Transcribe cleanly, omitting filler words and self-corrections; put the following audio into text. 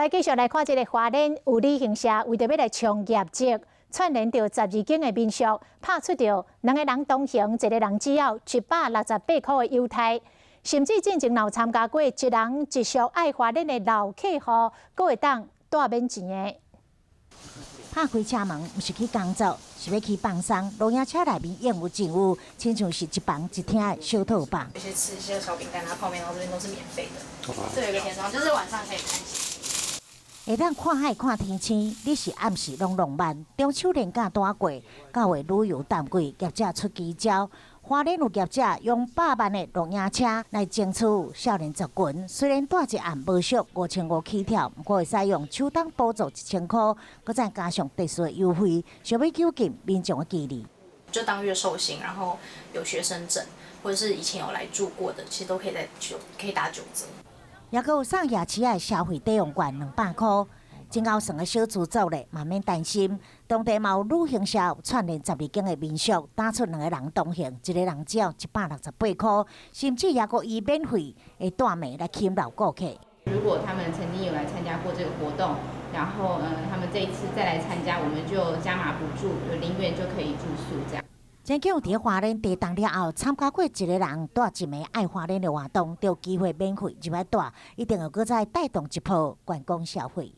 來繼續來看這个花蓮有旅行社為著欲來衝業績，串聯著十二間的民宿，拍出著兩个人同行，一个人只要168塊的優待，甚至進前若有參加過一人一宿愛花蓮的老客戶，閣會當蹛免錢的。拍開車門，毋是去工作，是欲去放鬆。露營車內面應有盡有，親像是一房一廳的小套房。有些吃一些小餅乾啊、泡麵，然後這邊都是免費的。這有一個天窗，就是晚上可以看星。會當看海看天星，日時暗時攏浪漫。中秋連假拄過，九月旅遊淡季，業者出奇招。花蓮有業者用百萬的露營車來爭取少年族群。雖然蹛一暗無俗5500起跳，毋過會使用手動補助1000塊，閣再加上特殊的優惠，想欲吸引民眾的機會。就當月壽星，然後有學生證，或者是以前有來住過的，其實都可以在九可以打9折。抑閣有送夜市的消費抵用券200塊，真𠢕算的小資族咧，嘛免擔心。當地嘛有旅行社串聯十二間的民宿，打出兩个人同行，一个人只要168塊，甚至抑閣以免費的蹛暝來吸引老顧客。如果他們曾經有來參加過這個活動，然後他們這一次再來參加，我們就加碼補助，就0元就可以住宿這樣。真叫佇花蓮地動了後，參加過一个人蹛一暝愛花蓮的活動，就有機會免費入來蹛，一定會閣再帶動一波觀光消費。